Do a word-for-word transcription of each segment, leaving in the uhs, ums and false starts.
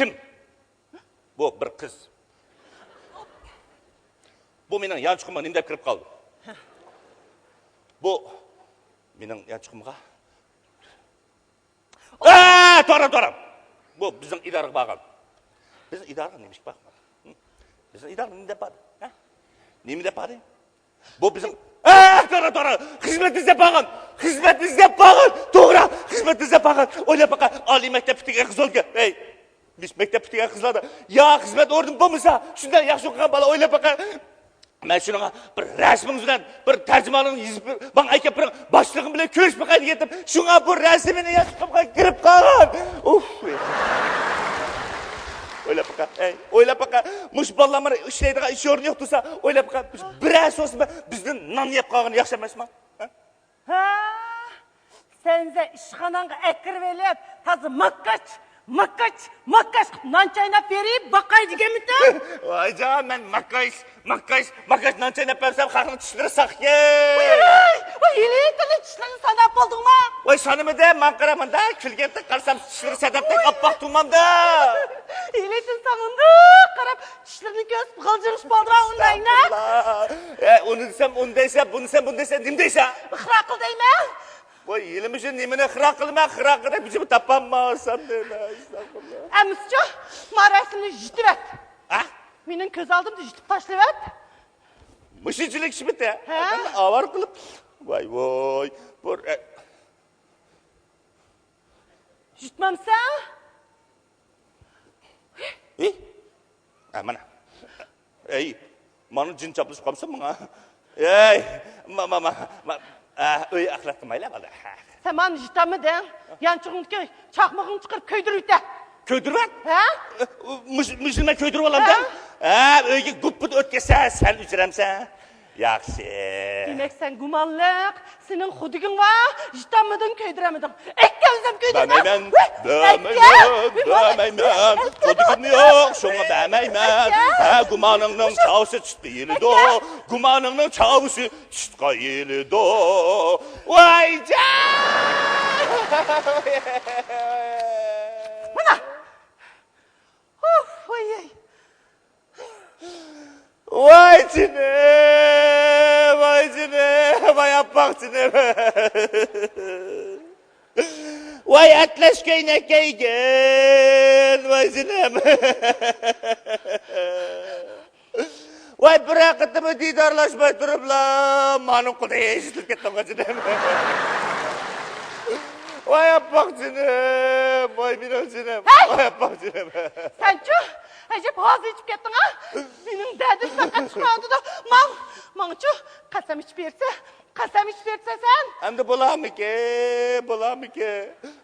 كىم؟ بۇ بىر قىز. بۇ مېنىڭ يانچۇقۇمغا نېمە دەپ كىرىپ قالدى؟ بۇ مېنىڭ يانچۇقۇمغا. ئە، توغرا، توغرا. بۇ بىزنىڭ ئىدارىگە بارغان. بىزنىڭ ئىدارىگە نېمە ئىش بار؟ ھە؟ بىزنىڭ ئىدارىگە نېمە دەپ باردى؟ ھە؟ نېمە دەپ باردى؟ بۇ بىزنىڭ، ئە، توغرا، توغرا. خىزمەت ئىزدەپ بارغان. خىزمەت ئىزدەپ بارغان. توغرا. خىزمەت ئىزدەپ بارغان. ئويلاپ باققىن. ئالىي مەكتەپ پۈتتۈرگەن قىز ئولكەن. ھەي. مەكتەپ پۈتتۈرگەن قىزلاردا يا خىزمەت ئورنى بولمىسا، شۇنداق ياخشى ئوقۇغان بالا ئويلاپ باققىن. مەن شۇنىڭغا بىر رەسىمىڭىز بىلەن، بىر تەرجىمانىڭىزنى يېزىپ، ماڭا ئەكەپ بېرىڭ، باشلىقىم بىلەن كۆرۈشۈپ باقاي دېگەنتىم. شۇڭا بۇ رەسىمىنى يانچۇقۇمغا كىرىپ قالغان. ئۇف. ئويلاپ باققىن، ئەي، ئويلاپ باققىن. مۇشۇ بالىلار مانا ئىشلەيدىغان ئىش ئورنى يوق تۇرسا، ئويلاپ باققىن. بىرەر سوسىما بىزدىن نان يەپ قالغىنى ياخشى ئەمەسمۇ؟ ھە؟ ھە؟ سەن زە ئىشخاناڭغا ئەكىرىۋېلىپ، تازا ماكاچ، ماكاچ، ماكاچ قىلىپ نان چايناپ بېرىپ باقاي دېگەنمىتىڭ؟ ۋايجان، مەن ماكاچ، ماكاچ، ماكاچ نان چايناپ بەرسەم، خەقنىڭ چىشلىرى ساقكەن. ۋاي، ۋاي، ھېلى تىلى چىشلىرىنى ساناپ بولدۇڭما؟ ۋاي، سانىمىدىم، ماڭا قارا، مۇنداق كۈلگەنتەك قارىسام، چىشلىرى سەدەپتەك ئاپئاق تۇمامدا. ھېلى تىل ساڭا مۇنداق قاراپ، چىشلىرىنى كۆرسىتىپ غىلجىرىشىپ بالدۇراڭ ئۇنداينا. ئەستەغپۇرۇللا. ئە، ئۇنى دېسەم، ئۇنى دەيسەن، بۇنى دېسەم، بۇنى دەيسەن، نېمە دەيسەن؟ ئىقرار قىل دەيمەن. ۋاي، ھېلىمۇ شۇ نېمىنى ئىقرار قىلىمەن، ئىقرار قىلىپ بىر تاپالماسام دەيمەن، ئەستەغپۇرۇللا. ئەمىسىچۇ، ما رەسىمنى يۇتۇۋەت. ھە؟ مېنىڭ كۆز ئالدىمدا يۇتۇپ تاشلىۋەت. مۇشۇنچىلىك ئىشمىتى؟ ھە؟ ئادەمنى ئاۋارە قىلىپ. ۋاي، ۋاي. بۇ رە-، يۇتمامسەن؟ ھى؟ ھە، مانا. ئەي، مانا جىن چاپلىشىپ قالمىسۇن ماڭا. ئەي، ما، ما، ما، ما، ئە، ئۆي ئەخلەت قىلمايلا، بالىلار. سەن مانا يۇتالمىدىڭ. يانچۇقۇڭدىكى چاقمىقىڭنى چىقىرىپ كۆيدۈرۈۋېتە. كۆيدۈرۈۋەت؟ ھە؟ مۇش-، مۇشۇنى مەن كۆيدۈرۈپ ئالامدىم. ھە؟ ھە، ئۆيگە گۇپپىدە ئۆتكەزسە، سەن ئۆچۈرەمسەن. ياخشى. دېمەك، سەن گۇمانلىق. سېنىڭ خۇدىكىڭ بار. يۇتالمىدىڭ، كۆيدۈرەلمىدىڭ. ئەككە، ئۆزۈم كۆيدۈرىمەن. بەرمەيمەن، ۋۇي، بەرمەيمەن، ئەككە، بەرمەيمەن. ئەككە، خۇدىكىم يوق، شۇڭا بەرمەيمەن. ئەككە. ھە، گۇمانىڭنىڭ چاۋىسى چىتقا ئېلىدۇ. ئەككە. گۇمانىڭنىڭ چاۋىسى چىتقا ئېلىدۇ. ۋايجان! مانا! ئۇھ، ۋاي، ۋاي. ۋاي جېنىم، ۋاي جېنىم، ۋاي ئاپئاق جېنىم. ۋاي ئەتلەس كۆينەك كىيگەن، ۋاي جېنىم. ۋاي بىرەر قېتىممۇ دىدارلاشماي تۇرۇپلا مانىڭ قولىدا ئېزىلىپ كەتتىڭغۇ جېنىم. ۋاي ئاپئاق جېنىم، ۋاي مېنىڭ جېنىم، ھەي! ۋاي ئاپئاق جېنىم. سەنچۇ؟ ئەجەب ھازا ئېچىپ كەتتىڭ ھە؟ مېنىڭ دەردىم پەقەت چىقىۋاتىدۇ. ماڭ، ماڭچۇ، قەسەم ئىچىپ بېرىسە، قەسەم ئىچىپ بېرىسە سەن. ئەمدى بولامىكى، بولامىكى؟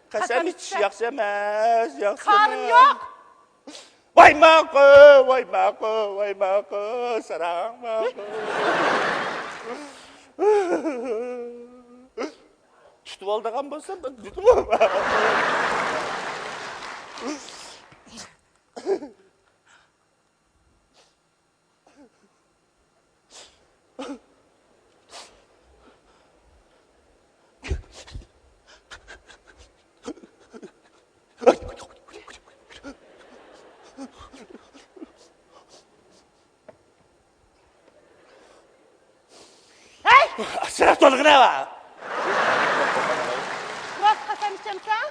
قەسەم قەسەم ئىچىش ئىچسە. ياخشى ئەمەس، ياخشى كارىم ئەمەس. يوق. ۋاي ماقۇل، ۋاي ماقۇل، ۋاي ماقۇل، ساراڭ ماقۇل. تۇتۇۋالىدىغان بولسا، بىر تۇتۇپ. ھەي! ئاسراق تولغىنە ۋا! راست قەسەم ئىچەمسەن؟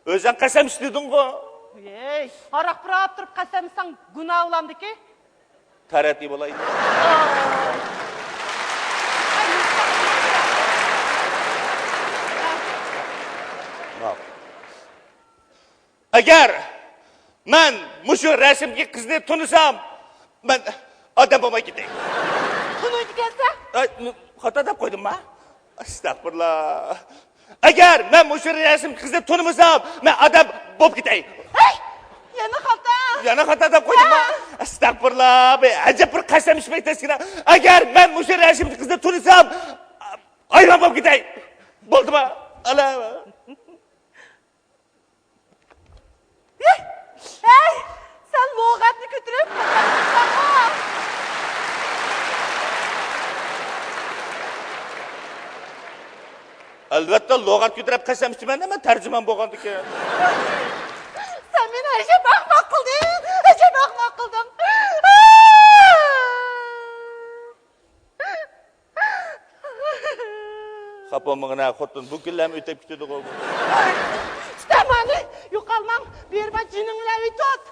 ئۆزۈڭ قەسەم ئىچ دېدىڭغۇ. ھەي، ھاراق پۇراپ تۇرۇپ قەسەم ئىچسەڭ گۇناھ بولامدىكى؟ تەرەتى بولايلى. ماقۇل. ئەگەر مەن مۇشۇ رەسىمدىكى قىزنى تونۇسام، مەن ئادەم بولماي كېتەي. تونۇيدىكەنسەن؟ ئەي، خاتا دەپ قويدۇمما؟ ئەستەغپۇرۇللا. ئەگەر مەن مۇشۇ رەسىمدىكى قىزنى تونۇمىسام، مەن ئادەم بولۇپ كېتەي. ھەي! يەنە خاتا! يەنە خاتا دەپ قويدۇمما؟ ھە! ئەستەغپۇرۇللا، بۇ ئەجەب بىر قەسەم ئىچمەك تەسكىنە. ئەگەر مەن مۇشۇ رەسىمدىكى قىزنى تونۇسام، ھايۋان بولۇپ كېتەي. بولدىما؟ ئالا. ھەي! سەن لۇغەتنى كۆتۈرۈپ، ئەلۋەتتە، لۇغەت كۆتۈرۈپ قەسەم ئىچىمەن، مەن تەرجىمان بولغاندىكىن. سەن مېنى ئەجەب ئەخمەق قىلدىڭ. بولمىغىنا خوتۇن، بۇ كۈنلەرمۇ ئۆتۈپ كېتىدىغۇ بۇ. ئاي، تۇتامانى، يوقالماڭ، بېرىبا جېنىڭ بىلەن ئۆتۈت.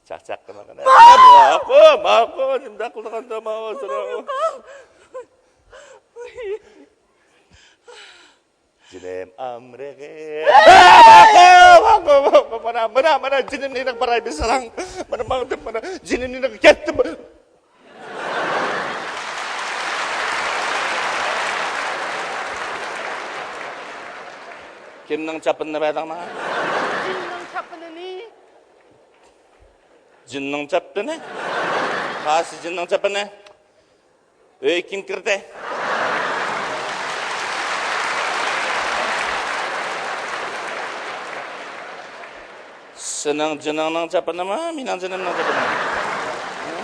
چاقچاق قىلمىغىنا. ماقۇل، ماقۇل، نېمىنداق قىلىدىغاندا ماۋۇ سورا. جېنىم ئامرىغى. ماقۇل، ماقۇل، ماقۇل، مانا، مانا، مانا، جېنىمنى ئېنىق باراي بىسالاڭ. مانا ماڭدىم، مانا، جېنىمنى ئېنىق كەتتىم. كىمنىڭ چاپىنىنى بەردىڭ ماڭا؟ جىننىڭ چاپىنىنى. جىننىڭ چاپىنى؟ قايسى جىننىڭ چاپىنى؟ ئۆيگە كىم كىردى؟ سېنىڭ جېنىڭنىڭ چاپىنىمۇ، مېنىڭ جېنىمنىڭ چاپىنىمۇ؟ ھە؟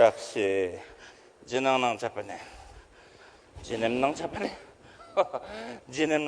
ياخشى. جېنىڭنىڭ چاپىنى. جېنىمنىڭ چاپىنى. جېنىمنىڭ